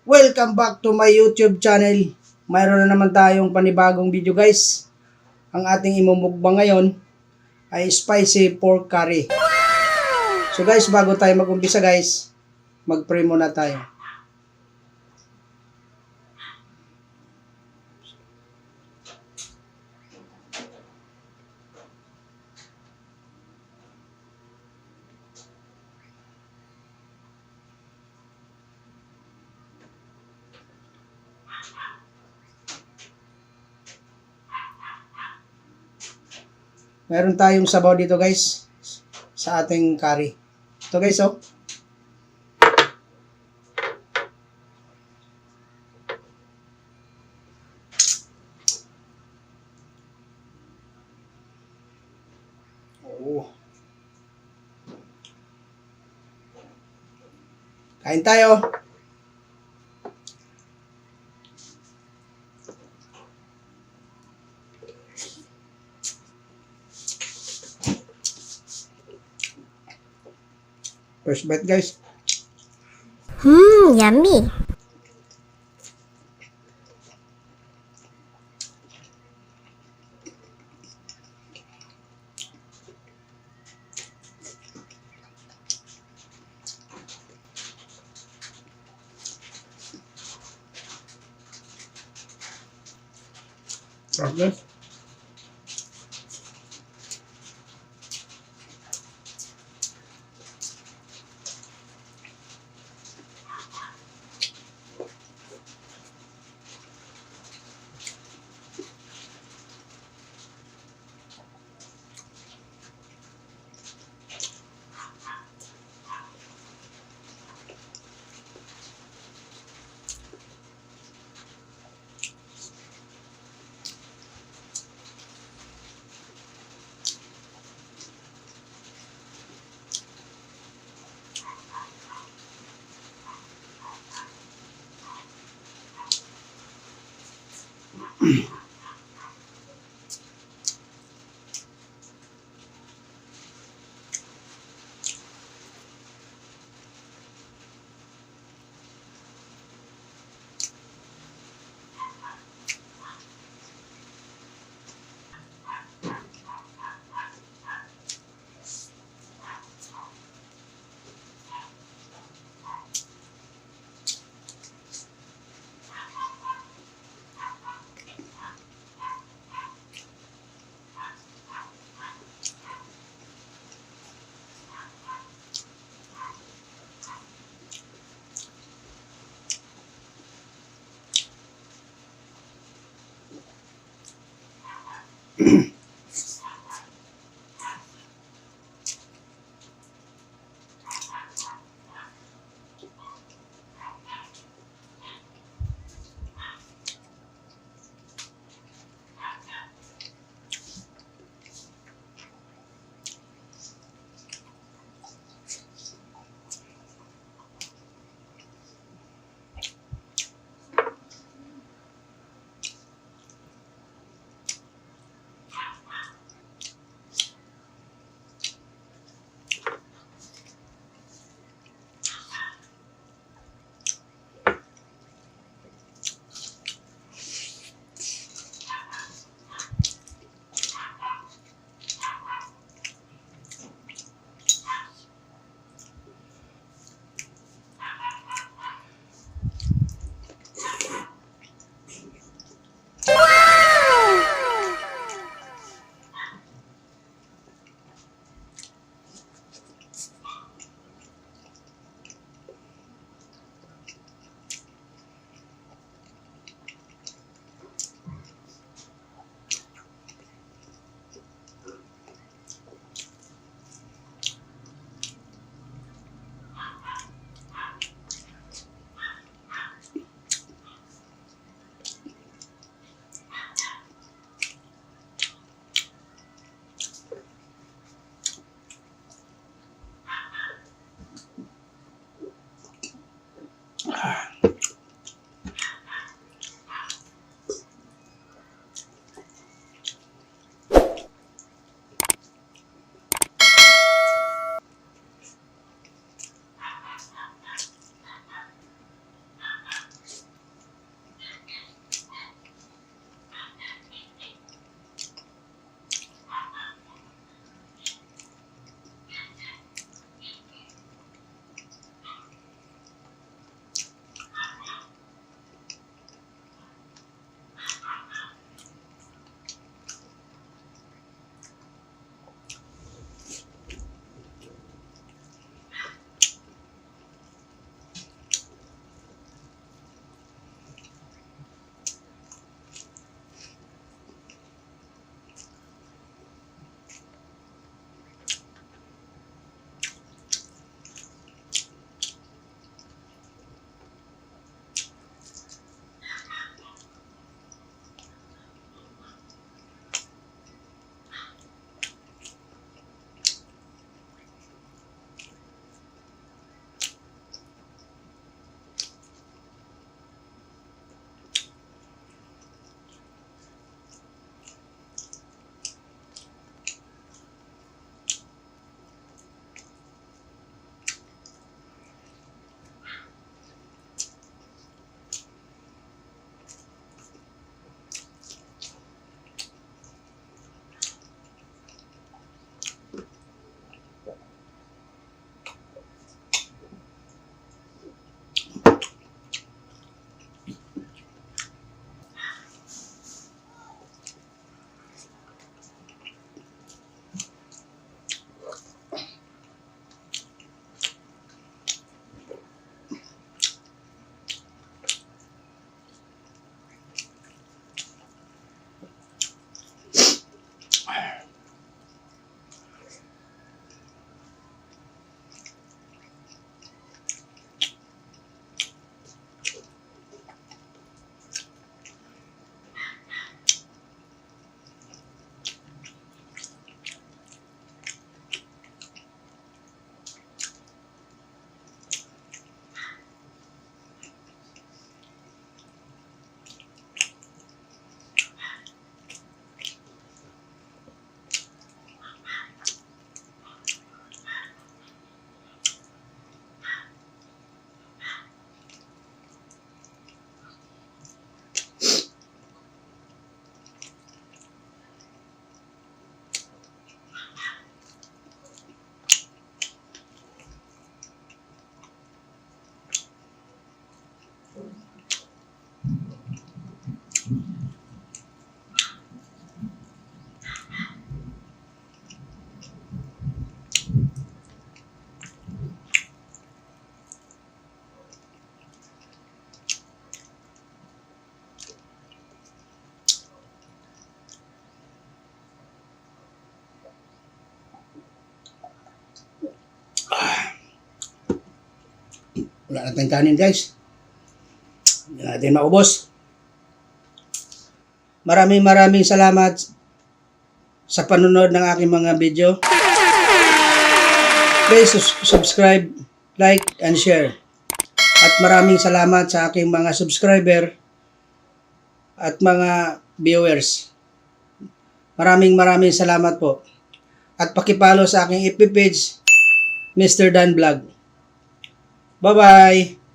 Welcome back to my YouTube channel. Mayroon na naman tayong panibagong video, guys. Ang ating imumukbang ngayon ay spicy pork curry. So guys, bago tayo mag-umpisa guys, mag-pray muna tayo. Meron tayong sabaw dito guys sa ating curry. Ito guys, oh. Oo. Kain tayo. First bite, guys. Yummy. Sarap, guys. Wala na tayong kanin, guys. Hindi natin maubos. Maraming maraming salamat sa panonood ng aking mga video. Please subscribe, like, and share. At maraming salamat sa aking mga subscriber at mga viewers. Maraming maraming salamat po. At paki-follow sa aking FB page, Mr. Dan Vlog. Bye-bye!